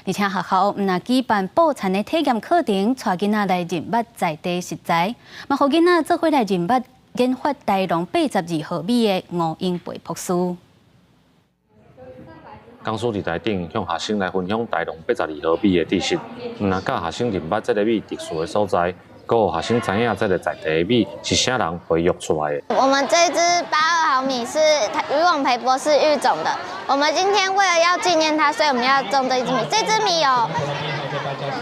而且學校毋但舉辦布田的體驗課程，帶囡仔來認捌在地食材，嘛予囡仔做伙來認捌研發大農82號米的吳英培博士。講師佇台頂向學生來分享大農82號米的知識，毋但教學生認捌這个米特殊的所在，閣予學生知影這个在地的米是啥人培育出來的。我們這支82號米是余永培博士育種的。我們今天為了要紀念他，所以我們要種這支米。這支米有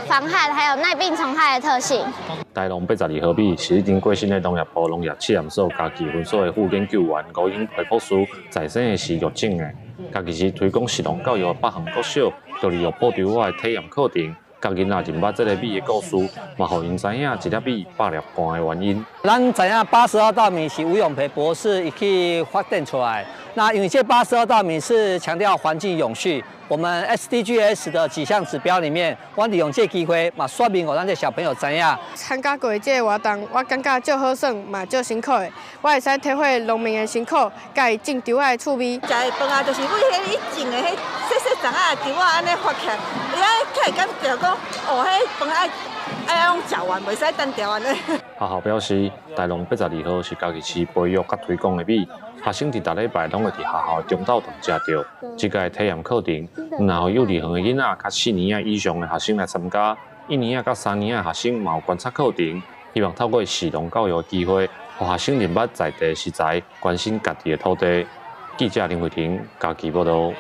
防旱還有耐病蟲害的特性。大農82號米是已經過身的農業部農業試驗所嘉義分所的副研究員吳英培博士在生的時育種的。嘉義市推廣食農教育的北園國小，就利用布稻仔的體驗課程，教囡仔認捌這个米的故事，嘛予𪜶知影一粒米百粒汗的原因。咱知影82道米是吳永培博士伊去發展出來。那因為這82道米是強調環境永續，我們 SDGs 的幾項指標裡面，我利用這個機會嘛說明予咱這小朋友知影。參加過這个活動，我感覺足好耍，嘛足辛苦的。我會使體會農民的辛苦，佮伊種稻仔的趣味。食的飯啊，就是為彼伊種的彼細細欉仔的稻仔按呢發起來，伊啊起來感覺講，哦，彼飯愛愛攏食完，袂使單掉按呢。學校表示，大農82號是嘉義市培育佮推廣的米，學生佇逐禮拜攏會佇學校中晝頓食著。這屆體驗課程，毋但予幼稚園的囡仔，佮4年仔以上的學生來參加，1年仔佮3年仔的學生嘛有觀察課程，希望透過食農教育的機會，予學生認捌在地食材，關心家己的土地。記者林慧婷嘉義報導。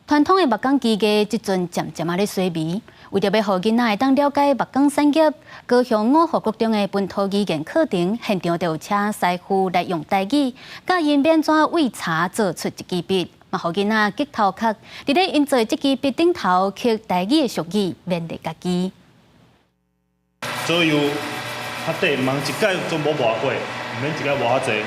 傳統的木工技藝，這陣漸漸仔咧衰微。為著欲予囡仔會當了解木工產業，高雄五福國中的本土語言課程，現場就有請師傅來用台語教𪜶欲按怎為柴做出一支筆，嘛予囡仔激頭殼，佇咧𪜶做這支筆頂頭刻台語的俗語，勉勵家己。左右較短，毋通一擺全部磨過，毋免一擺磨較濟，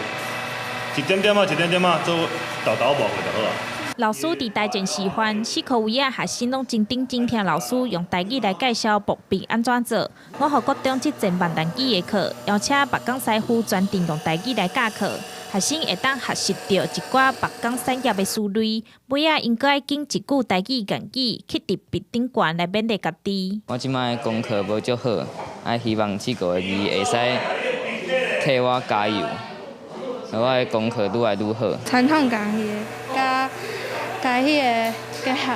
一點點仔，一點點仔，做沓沓磨過就好啊。老師佇台前示範，四科位仔學生攏真認真聽老師用台語來介紹木筆按怎做。五福國中這節閩南語的課，邀請木工師傅專程用台語來教課，學生會當學習著一寡木工產業的思維。尾仔𪜶閣愛揀一句台語諺語，刻佇筆頂懸來勉勵家己。我這擺功課無足好，啊希望這個字會使替我加油，我的功課愈來愈好。傳統工藝佮佮彼个結合，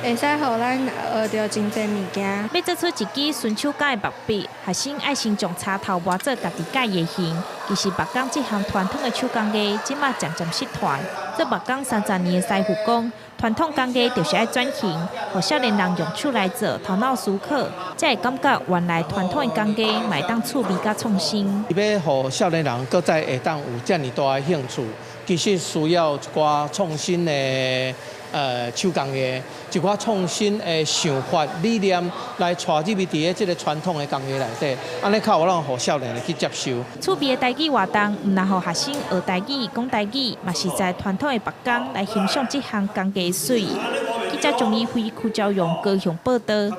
會使予咱學著真濟物件。欲做出一支純手工的墨筆，學生愛先將柴頭磨做家己佮意的形。其實木工這項傳統的手工藝，這馬漸漸失傳。做木工30年的師傅講，傳統工藝就是愛轉型，予少年人用手來做，頭腦思考，才會感覺原來傳統的工藝嘛會當趣味佮創新。欲予少年人閣再會當有遮爾大的興趣，其實需要一寡創新的手工藝，一寡創新的想法理念來帶入去佇咧這个傳統的工藝內底，按呢較有讓予少年人去接受。趣味的台語活動，毋但予學生學台語、講台語，嘛是在傳統的木工來欣賞這項工藝媠。記者鍾怡輝、柯昭勇高雄報導。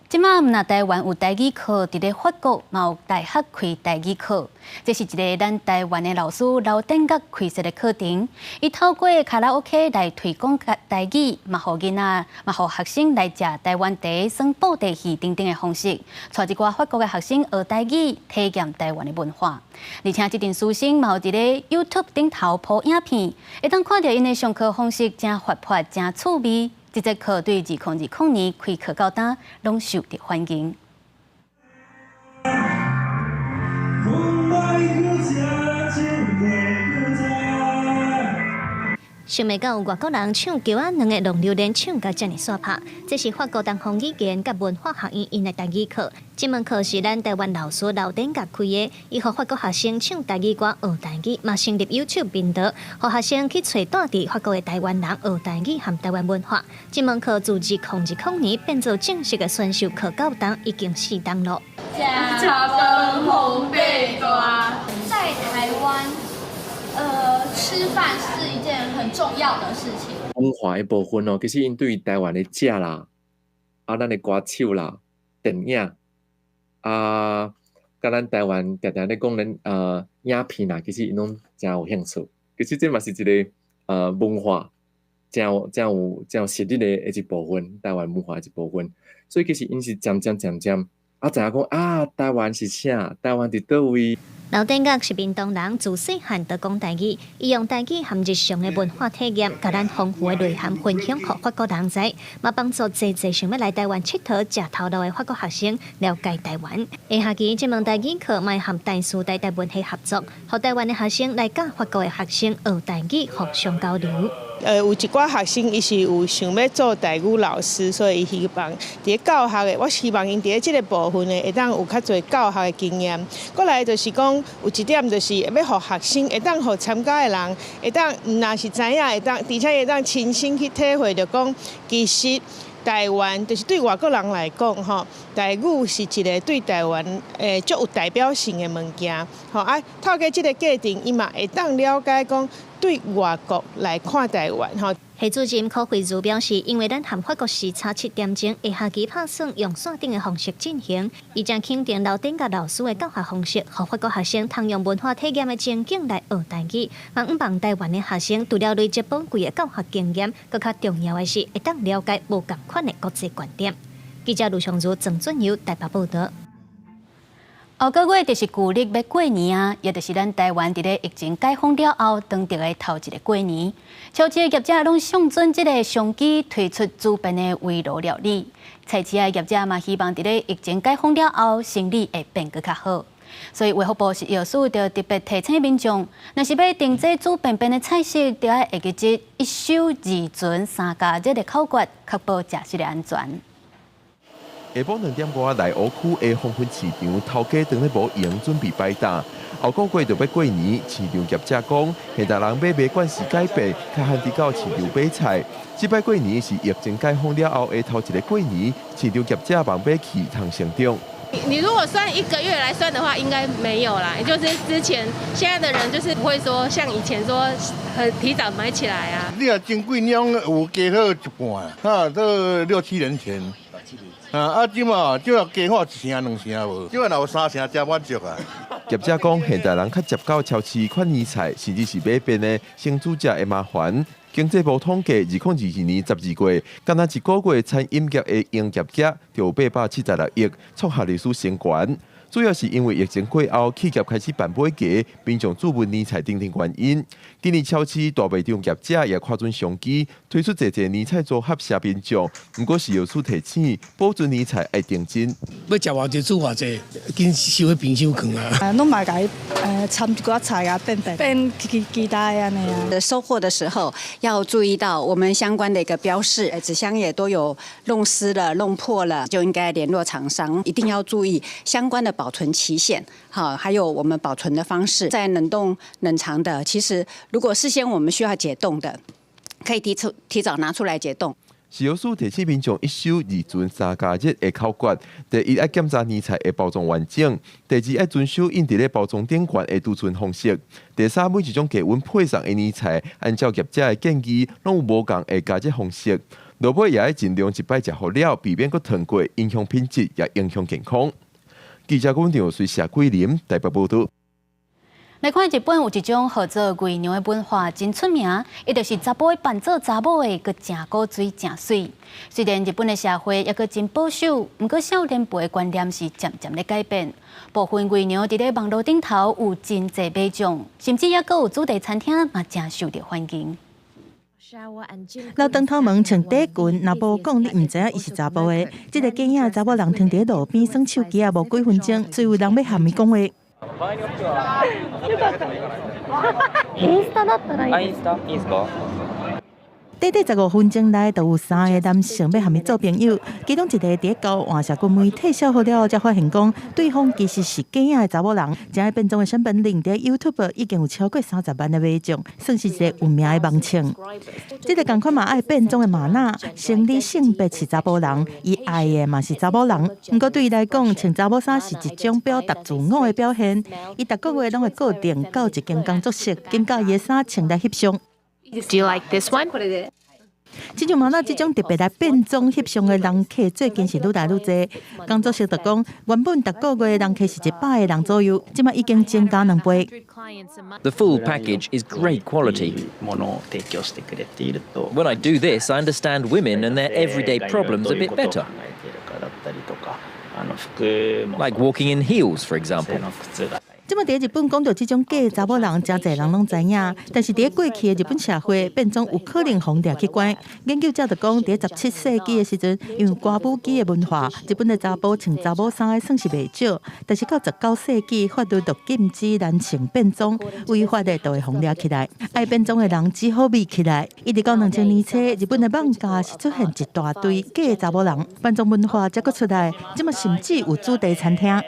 這馬毋但台灣有台語課，佇咧法國嘛有大學開台語課。這是一个咱台灣的老師劉典岳開設的課程，伊透過卡拉 OK 來推廣台語，嘛予囡仔，嘛予學生來食台灣茶、耍布袋戲等等的方式，帶一寡法國的學生學台語，體驗台灣的文化。而且這陣師生嘛有佇咧 YouTube 頂頭鋪影片，會當看著𪜶的上課方式誠活潑、誠趣味。這節課對2020年開課到今，攏受著歡迎。想袂到外國人唱橋仔兩个浪流連唱甲遮爾煞拍，這是法國東方語言佮文化學院𪜶的台語課。這門課是咱台灣老師劉典岳開的，伊予法國學生唱台語歌學台語，嘛成立 YouTube 頻道，予學生去揣蹛佇法國的台灣人學台語和台灣文化。這門課自2020年變做正式的選修課到今已經四冬囉。食飯予爬大。在台灣，吃飯是一件很重要的事情。文化的部分哦，其實𪜶對台灣的食啦，啊，咱的歌手啦、電影啊，佮咱台灣定定咧講咱影片啦，其實𪜶攏誠有興趣。其實這嘛是一个文化，誠有、誠有、誠有實力的一部分，台灣文化的一部分。所以其實𪜶是漸漸漸漸啊，知影講啊，台灣是啥？台灣佇佗位？劉典岳是屏東人，自細漢就講台語，伊用台語和日常的文化體驗，共咱豐富的內涵分享予法國人知，嘛幫助濟濟想欲來台灣𨑨迌、食頭路的法國學生了解台灣。下學期這門台語課嘛會和台師大台文系合作，予台灣的學生來佮法國的學生學台語，互相交流。有一寡學生伊是有想欲做台語老師，所以伊希望佇咧教學的，我希望𪜶佇咧這个部分呢，會當有較濟教學的經驗。過來就是講，有一點就是欲予學生會當予參加的人，會當毋但是知影，會當，而且會當親身去體會著講，其實台灣就是對外國人來講，吼，台語是一个對台灣足有代表性的物件，吼啊，透過這个過程，伊嘛會當了解講對外國來看台灣，吼。系主任柯慧如表示，因為咱和法國時差7點鐘，下學期拍算用線頂的方式進行，伊誠肯定劉典岳老師的教學方式，予法國學生通用文化體驗的情景來學台語，嘛向望台灣的學生除了累積寶貴的教學經驗，閣較重要的是會當了解無仝款的國際觀點。記者盧尚如、鄭俊友台北報導。後個月就是舊曆欲過年啊，也就是咱台灣佇咧疫情解封了後，當地的頭一个過年。超市的業者攏上準這个商機，推出煮便的圍爐料理。菜市仔業者嘛希望佇咧疫情解封了後，生意會變閣較好。所以衛福部食藥署就特別提醒民眾，若是欲訂這煮便便的菜式，就愛會記這一收、二存、三加熱的口訣，確保食食的安全。下晡2點外內湖區的黃昏市場，頭家當咧無閒準備擺檔。後個月就欲過年，市場業者講，現代人買賣慣勢改變，較罕佇到市場買菜。這擺過年是疫情解封了後的頭一个過年，市場業者望欲氣通成長。你如果算一個月來算的話，應該沒有啦。也就是之前現在的人就是不會說像以前說很提早買起來啊。你若前幾年有加好一半，哈，都六七年前。啊，這馬這馬加好一成兩成無，這馬若有三成誠滿足啊。業者講，現代人較捷到超市款年菜，甚至是買便的，先煮食會麻煩。經濟部統計，2022年12月，干焦一个月餐飲業的營業額就有876億，創下歷史新高。主要是因為疫情過後，企業開始辦買家，民眾注文年菜等等原因。今年超市大賣場業者也看準商機，推出濟濟年菜組合捎民眾。毋過食藥署提醒，保存年菜愛認真。欲食偌濟煮偌濟，緊收佇冰箱囥啊。啊，攏嘛共伊摻一寡菜啊，變變變其其他的按呢啊。收貨的時候要注意到我們相關的一個標示，紙箱也都有弄濕了、弄破了，就應該聯絡廠商，一定要注意相關的保存期限，好，還有我們保存的方式，在冷凍冷藏的，其實如果事先我們需要解凍的，可以提早拿出來解凍。食藥署提醒民眾一收二存三加熱的口訣：第一，愛檢查年菜的包裝完整；第二，愛遵守印佇咧包裝頂懸的儲存方式；第三，每一種低溫配送的年菜，按照業者的建議，攏有無仝的加熱方式。落尾也愛盡量一擺食予了，避免閣囤過，影響品質，也影響健康。記者龚長隨謝桂林台北報導。來看日本有一種號做偽娘的文化真出名，伊就是查埔扮做查某的，閣誠古錐誠媠。雖然日本的社會猶閣真保守，毋過少年輩的觀念是漸漸咧改變。部分偽娘佇咧網路頂頭有真濟買眾，甚至猶閣有主題餐廳嘛誠受著歡迎。留長頭毛穿短裙，若無講你毋知影伊是查埔的。這个假影查某人停佇路邊耍手機仔，無幾分鐘，隨有人欲和伊講話。インスタだったらいいですか？いいですか？短短15分鐘內，就有三个男性欲和伊做朋友，其中一个佇咧交換社群媒體痟好了後，才發現講對方其實是假影的查某人。誠愛變裝的小本領，佇 YouTube 已經有超過30萬的買眾，算是一个有名的網紅。這个仝款嘛愛變裝的馬娜，生理性別是查埔人，伊愛的嘛是查某人。毋過對伊來講，穿查某衫是一種表達自我的表現。伊逐個月攏會固定到一間工作室，緊佮伊的衫穿來翕相。 Do you like this one? 親像馬娜這種特別來變裝翕相的人客，最近是愈來愈濟。工作室就講，原本逐個月人客是100個人左右，這馬已經增加2倍。 The full package is great quality. When I do this, I understand women and their everyday problems a bit better. Like walking in heels, for example. 這馬佇日本講著這種假查某人，誠濟人攏知影。但是佇過去的日本社會，變裝有可能予掠去關。研究者就講，佇17世紀的時陣，因為歌舞伎的文化，日本的查埔穿查某衫的算是袂少。但是到19世紀，法律就禁止男性變裝，違法的就會予掠起來。愛變裝的人只好秘起來。一直到2000年初，日本的網咖是出現一大堆假查某人，變裝文化才閣出來。這馬甚至有主題餐廳。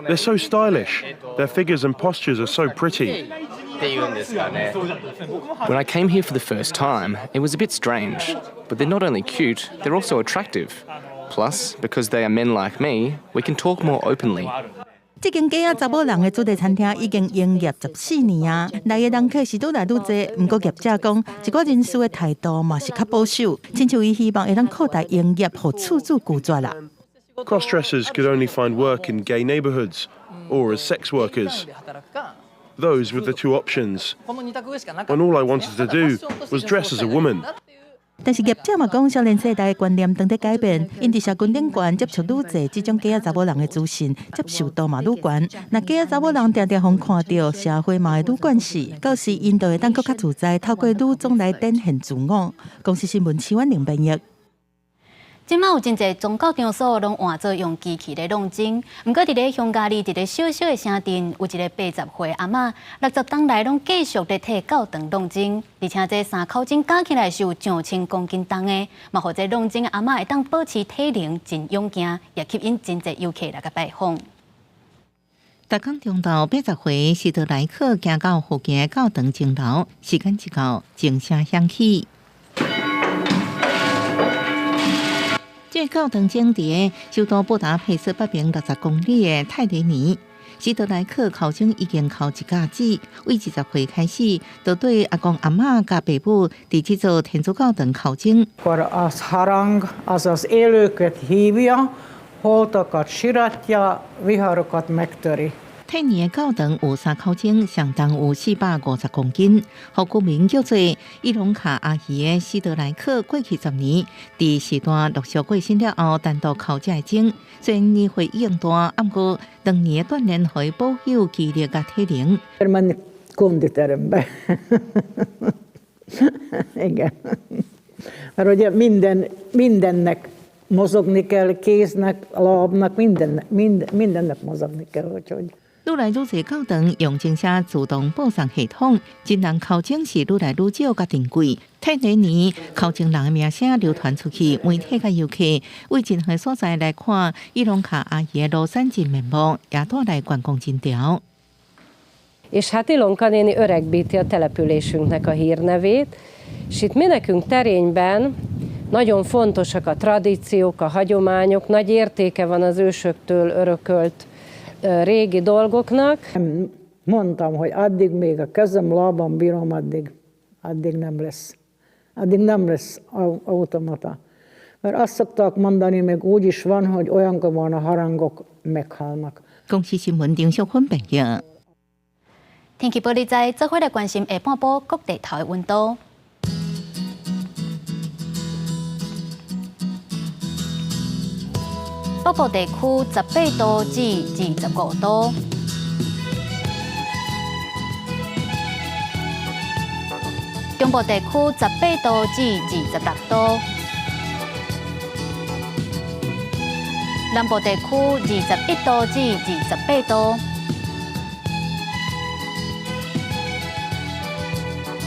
They're so stylish. Their figures and postures are so pretty. When I came here for the first time, it was a bit strange. But they're not only cute, they're also attractive. Plus, because they are men like me, we can talk more openly. 這間假仔查某人的主題餐廳已經營業14年啊，來的人客是愈來愈濟。毋過業者講，一寡人士的態度嘛是較保守，親像伊希望會當擴大營業，予厝主拒絕啦。 Cross-dressers could only find work in gay neighborhoods or as sex workers. Those were the two options. When all I wanted to do was dress as a woman. 但是業者嘛講，少年世代的觀念當咧改變，𪜶佇社群頂懸接觸愈濟這種假仔查某人的資訊，接受度嘛愈懸。若假仔查某人定定予看著，社會嘛會愈慣勢，到時𪜶就會當閣較自在，透過女裝來展現自我。公視新聞徐婉玲編譯。這馬有真濟宗教場所攏換做用機器咧弄鐘，毋過佇咧匈牙利一个小小的城鎮，有一个80歲阿嬤，60冬來攏繼續咧替教堂弄鐘，而且這三口鐘加起來是有上千公斤重的，嘛予這弄鐘阿嬤會當保持體能真勇健，也吸引真濟遊客來共拜訪。逐工中晝80歲，史德萊克行到附近的教堂鐘樓，時間一到，鐘聲響起。這教堂鐘佇首都布達佩斯北邊60公里的泰雷尼，史德萊克敲鐘已經敲一甲子，對20歲開始，就綴阿公阿嬤佮爸母佇這座天主教堂敲鐘。 Az harang az az élőket hívja, holtakat siratja, viharokat megtöri. 泰尼的教堂有三口鐘，相當有450公斤，予居民叫做伊隆卡阿姨的斯德萊克，過去10年佇時段陸續過身了後，單獨敲這个鐘。雖然年歲已經大，毋過長年的鍛鍊，予伊保有肌力佮體能。 Menni konditerembe. Igen. Mert ugye minden, mindennek mozogni kell, kéznek, lábnak, mindennek, minden, mindennek mozogni kell, úgyhogy. 愈來愈濟教堂用鐘聲自動播送系統，真人敲鐘是愈來愈少佮珍貴。泰雷尼敲鐘人的名聲流傳出去，媒體佮遊客為真遠所在來看伊隆卡阿姨的廬山真面目，也帶來觀光人潮。 És hát Ilonka néni öregbíti a településünknek a hírnevét, és itt mi nekünk Terényben nagyon fontosak a tradíciók, a hagyományok, nagy értéke van az ősöktől örökölt régi dolgoknak. Mondtam, hogy addig még a kezem, lábam bírom, addig, addig nem lesz. Addig nem lesz automata. Mert azt szokták mondani, még úgy is van, hogy olyankor van a harangok meghalnak. 公視新聞林淑芬編譯。天氣報你知，做伙來關心下半晡各地頭的溫度。北部地區18度至25度，中部地區18度至26度，南部地區21度至28度，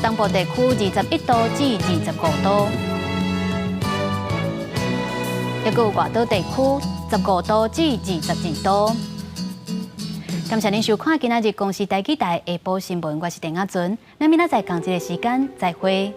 東部地區21度至25度，抑閣有外島地區15度至22度。感謝您收看今仔日公視台語台下晡新聞，我是鄭亞純，咱明仔載仝一个時間再會。